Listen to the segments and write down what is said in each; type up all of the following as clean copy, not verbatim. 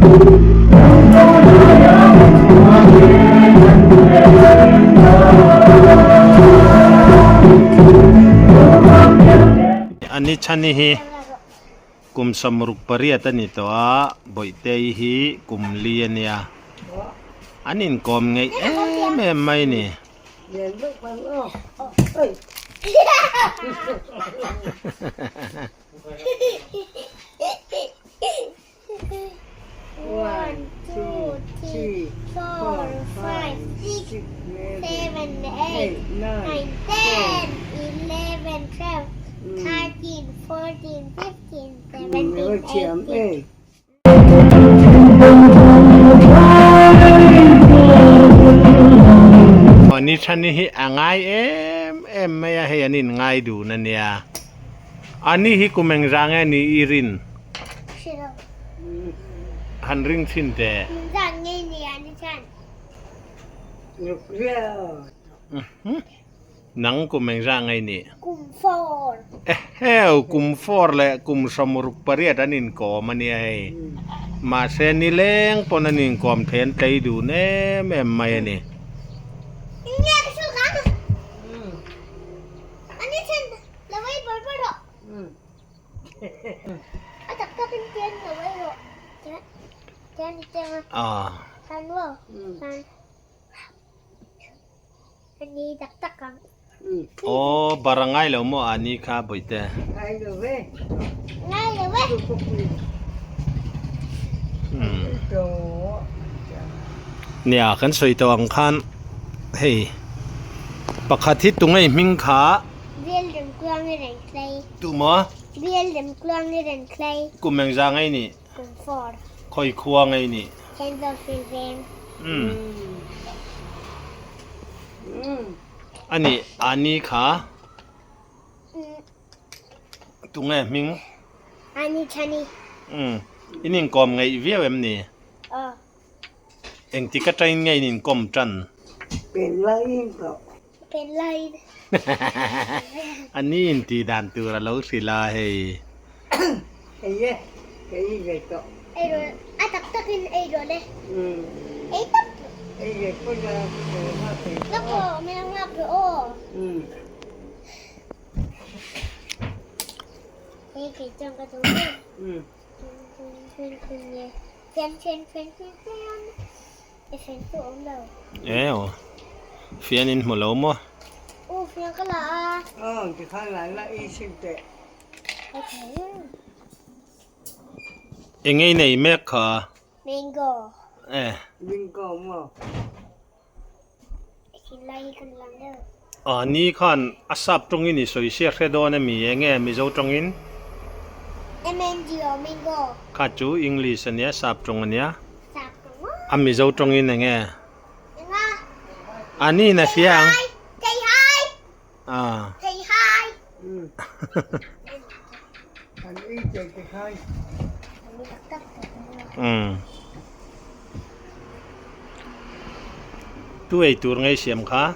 Ani chhani hi kum 68 a ni tawh a, Bawihtei hi kum li a nia. An inkawm ngeih em em mai a ni. One, two, three, four, five, six, seven, eight, nine, ten, 11, 12, 13, 14, 15, 17, 18. Ni thani hi a ngai em em mai a hei an in ngai dun a nia a ni hi kum eng zang nge ni i rin han ring thin teh. Nang kum engzah ngei nih? Kum four. Eheu, kum four leh kum 68 an inkawm a nia hei. Mahse nileng pawn an inkawm thei an tlei dun em em mai a ni. Aw bar a ngai lo maw a ni kha bawihte. Ngai lo ve. Ngai lo ve. Nia kan sawi tawh ang khan hei pakhat hi tunge hming kha. Bialrem kuang i reng tlei. Tu maw? Bialrem kuang i reng tlei. Kum engzah ngei nih? Kum four. Khawi khua ngei nih? Thenzawl Silveng. Umm. Ani Ani kha tunge hming? Ani Chani. Umm. In inkawm ngeih viau em ni? Aw. Engtik atangin nge in inkawm tan? Pen laiin tawh. Pen laiin. Ani intih dan tur a lo hrilh a hei. Ei e, ka ei ve tawh. Ei rawh, a tak takin ei rawh le. Ei tawp. Ei ve pawn a ka lo nghak thei tawh. Lawk aw, min lo nghak rawh aw. Hei kei chuan ka duh em. Eo, fian in hmu lo maw? Eng ei nei mek kha? E. A ni khan a sap tawngin i sawi sia hre dawn a mi enge Mizo tawngin? Kha chu English a nia sap tawng a nia. A Mizo tawngin enge? A ni in a hria ang. A. Umm. Tu ei tur ngei siam kha?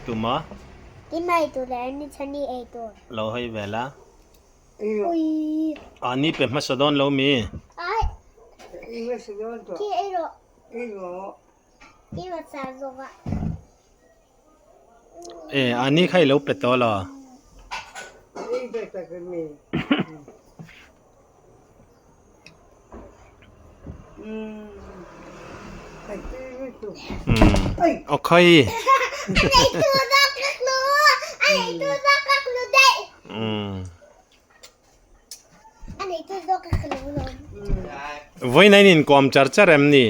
Tuma? Lo hawi vel a. A ni pe hmasa dawn lo mi? E a ni kha i lo pe tawh lo. Aw khawi. Vawiin a in inkawm char char em ni?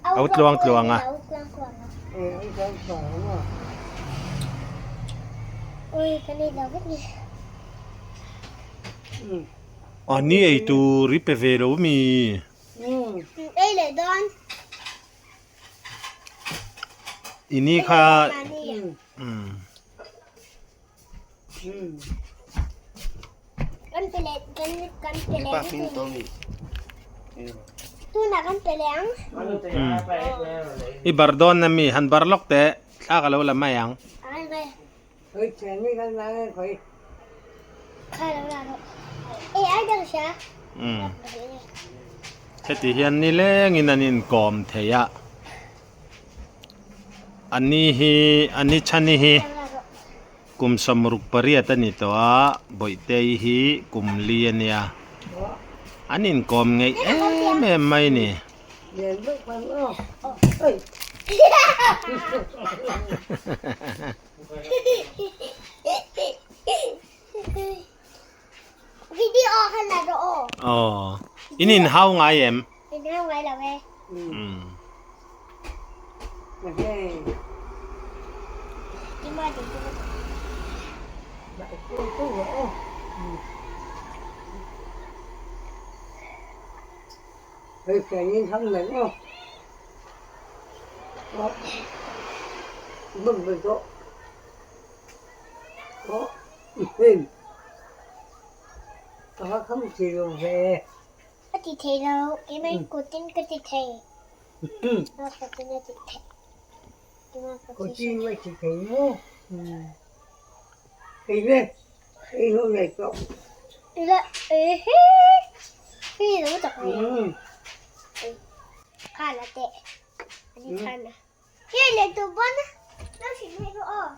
Au tluang tluang a. A ni ei tur i pe ve lo mi? I ni kha I bar dawn a mi han bar lawk teh. Thla ka lo la mai ang. Umm. Heti hian nilengin an inkawm thei a. Ani hi ani chhani hi kum 68 a ni tawh a, Bawihtei hi kum li a nia. An inkawm ngeih em em mai a ni. Aw, in inhau ngai em? Umm. A ti thei lo, keimah in kutin ka ti thei. Kutin a ti thei. Kutin a ti thei maw? Ei le, ei ho nei tawh. Ila, ei he, hei lo tak mai. Kha la teh, ani khan a. Hei le tu bon, lo hrilh hei rawh aw.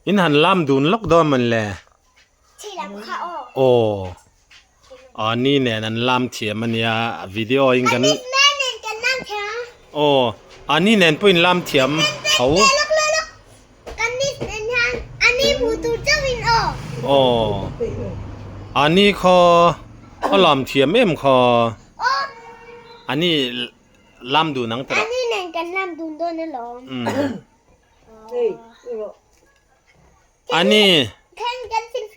In han lam dun lawk dawn mawn le. Aw ani nen an lam thiam ania video in kan aw ani nen pawh in lam thiam tho aw ani khaw a lam thiam em khaw ani lam dun ang tawh Ani,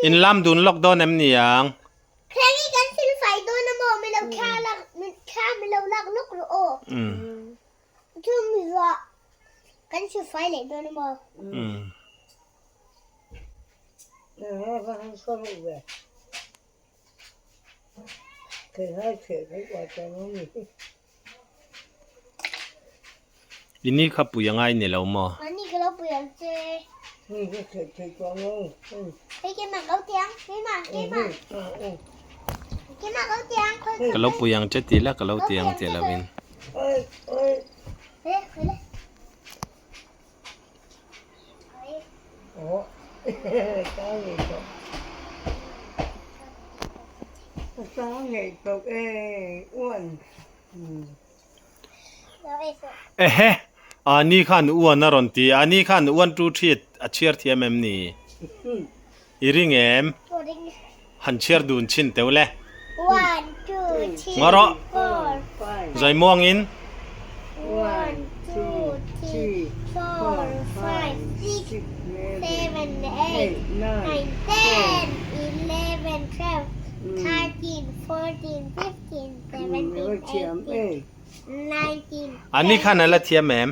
in lam dun lawk dawn em ni ang? I ni kha pui a ngai ni lo maw? Ka lo pui ang che ti la ka lo ti ang che lovin. Ehe! Ani khan uan a rawn ti a, ani khan uan tu thi a chhiar thiam em ni? I ring em? Han chhiar dun chhin teuh le. Ngaw rawh. Zaimuangin. Ani khan a la thiam em?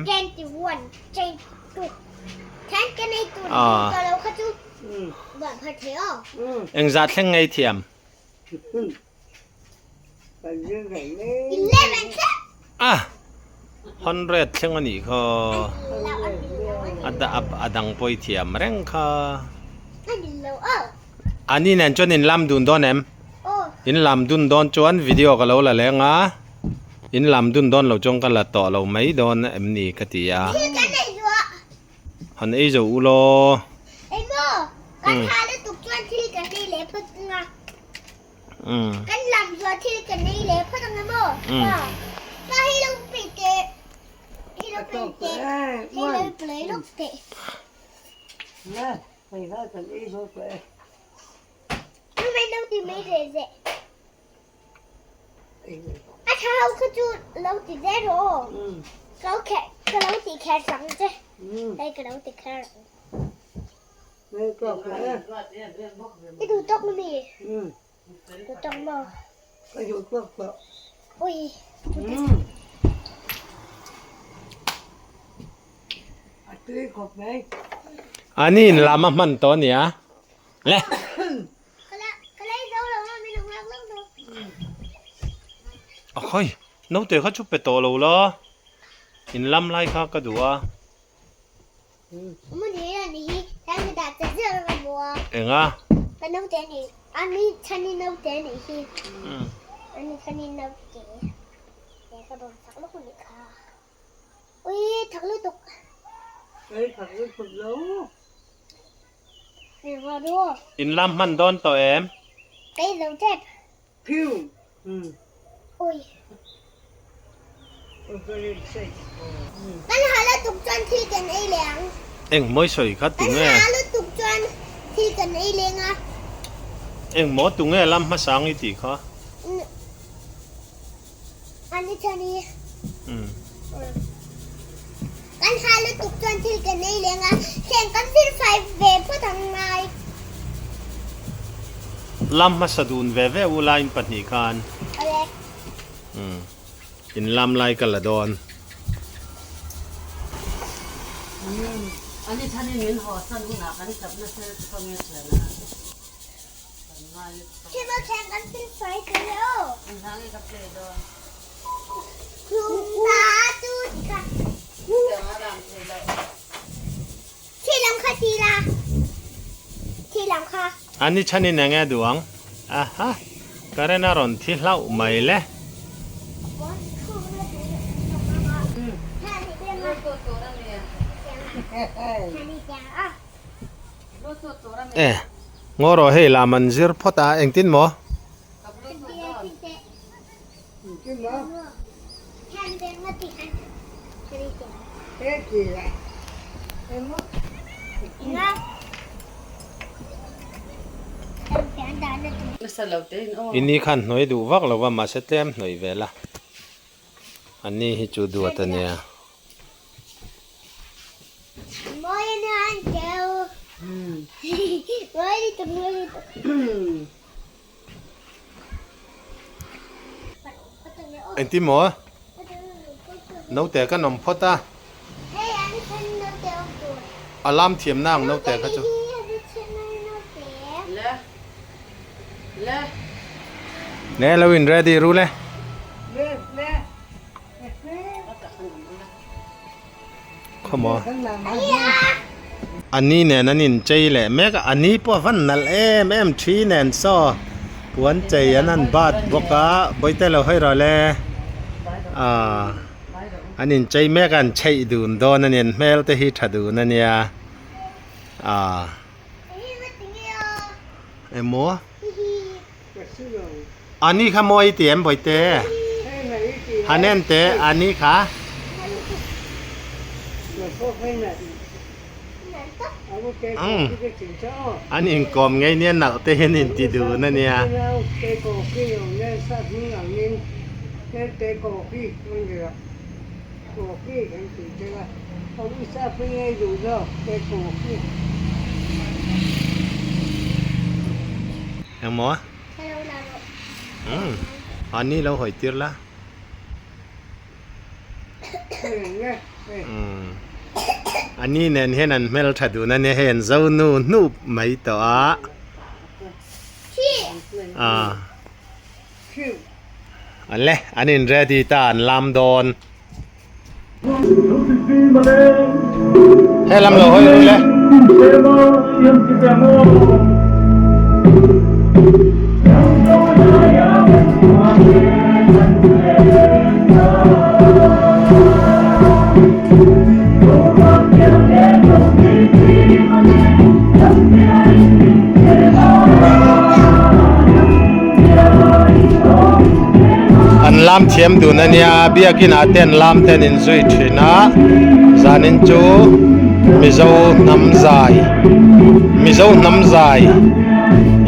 Engzah thleng ngei thiam? A 100 thleng a nih kha. A dang pawh i thiam reng kha. Ani nen chuan in lam dun dawn em? In lam dun dawn chuan video ka lo la leng a. In lam dun dawn lo chuan ka la tawh lo mai dawn em ni ka ti a. Han ei zo u law. Emaw, kan tha lutuk chuan thil kan ei leh phawt ang a. Kan lam zuah thil kan ei leh phawt ang emaw. Pa, pa hei lo pe teh. Hei lo pe teh. Hei lo play lawk teh. Mai lo ti mai reh zeh. A tha ho kha chu lo ti zel rawh aw. Ka lo kher ka lo ti kher sang che. Hei ka lo ti kher ang. I duh tawk mi? Duh tawk maw? Ka duh tawk tawh. Ui. A tui khawp mai. Ani in lam a hman tawh ania. Le. Akhai, naute kha chu pe tawh lo la, in lam lai kha ka duh a. Enga? In lam hman dawn tawh em? Eng mawi sawi kha tunge? Eng maw tunge lam hmasang i tih kha? Lam hmasa dun ve ve u lain pahnih khan in lam lai ka la dawn. A ni chhanin eng nge duh ang? Aha, current a rawn thi hlauh mai le. E, ngaw rawh hei lam an zir phawt a, engtin maw? I ni khan hnawih duh vak lo va, mahse tlem hnawih ve la. A ni hi chu duat a nia. Engtin maw? Naute kan awm phawt a. A lam thiamna ang naute kha chu. Ne lo in ready ru le. Khawmaw a ni nen an inchei leh mek a a ni pawh a van nalh em em thi nen saw puan chei an han bat bawk a bawihte lo hawi rawh le ah an inchei mek a an chheih dun dawn a ni an hmel te hi tha dun a nia ah emaw. Ani kha mawi i ti em Bawihte? Han en teh ani kha. Umm an inkawm ngei nia nalh te hian inti dun a nia. Engmaw? Umm ani lo hawi tir la. Umm ani nen hian an hmel tha dun a nia hei an zo nu hnup mai tawh a. Ah le an in ready ta an lam dawn. He lam lo hawi ru le. An lam thiam dun a nia biakin ah te an lam te an inzui thin a zanin chu mizo hnam zai mizo hnam zai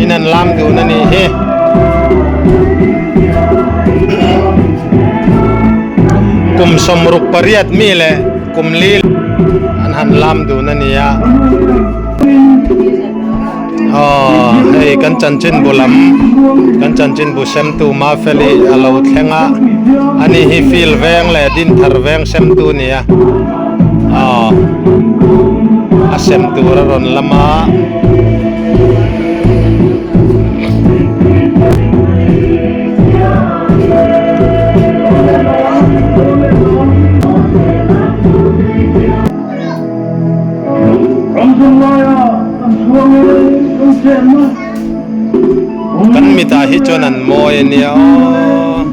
in an lam dun a nih hi. Kum sawmruk pariat mi leh kum li an han lam dun a ni a aw hei kan chanchinbu lam kan chanchinbu semtu Mafeli a lo thleng a ani hi field veng leh Dinthar veng semtu a ni a aw a sem tur a rawn lam a. Kan mitah hi chuan an mawi a nia aw.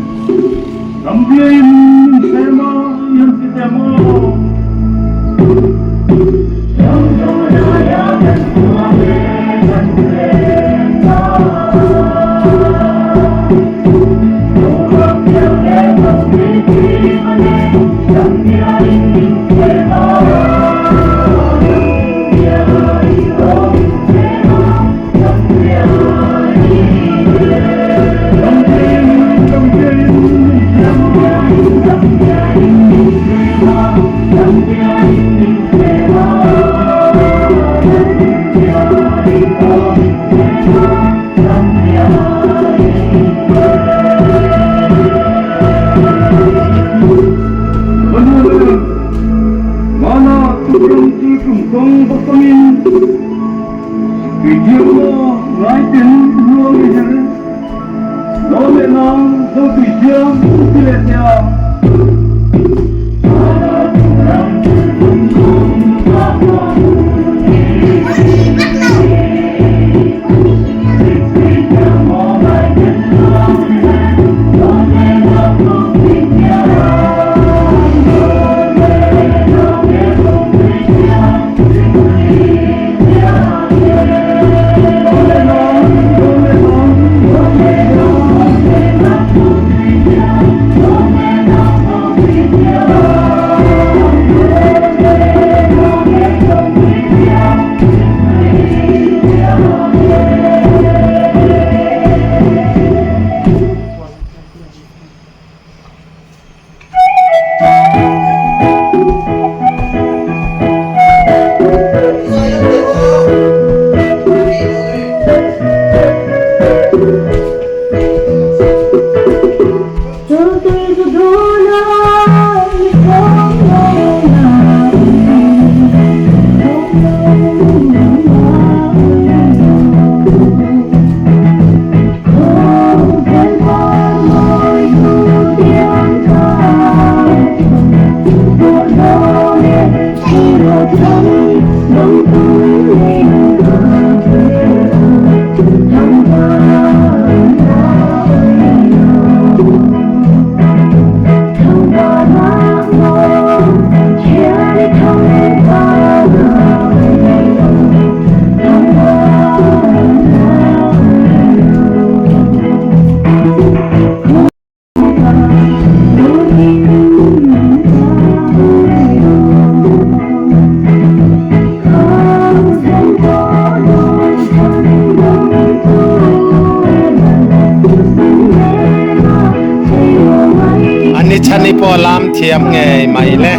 Ani chhani pawh lam thiam ngei mai le.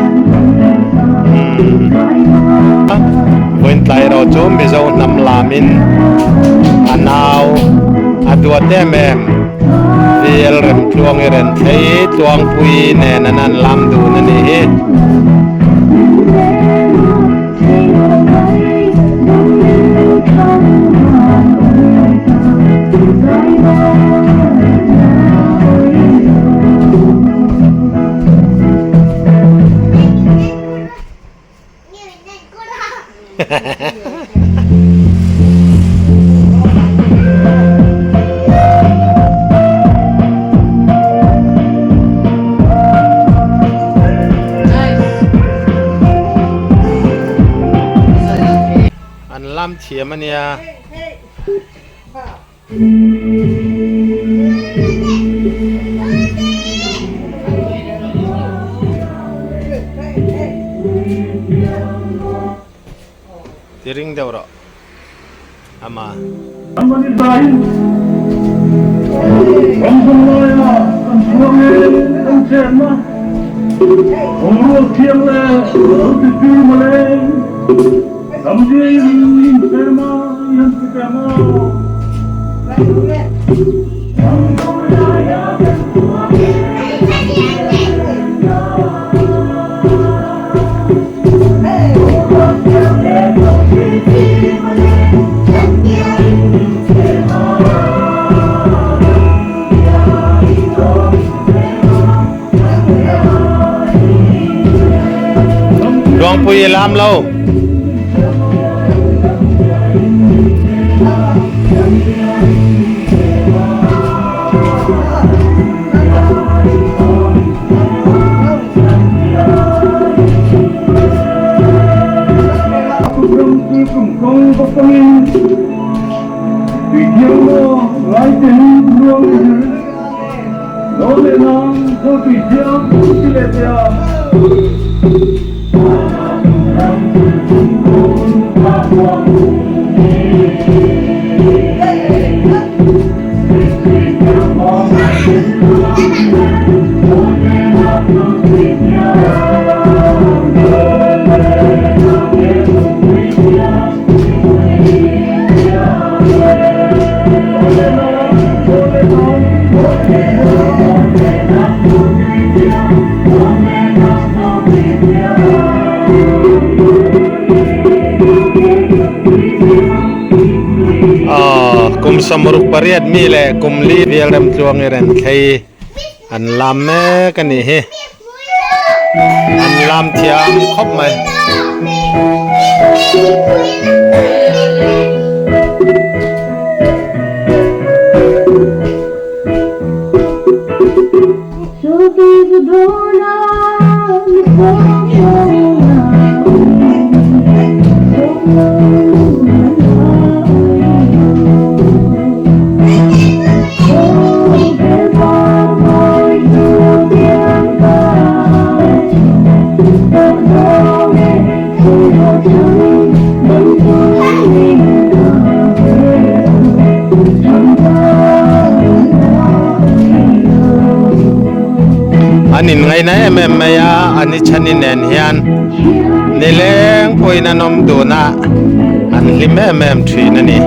Vawiin tlai erawh chu Mizo hnam lamin a nau a duat em em. VL Remtluang i ren thlei Tluangpui nen an an lam dun a nih hi. An lam thiam a nia. Ti ring deuh rawh ama. Luangpui i lam lo. Kum 68 mi leh kum li vel remtluang i renthlei an lam mek a nih hi. An lam thiam khawp mai. An inngaina em em mai a, an i chhani nen hian nileng pawhin an awm dun a, an hlim em em thin a ni.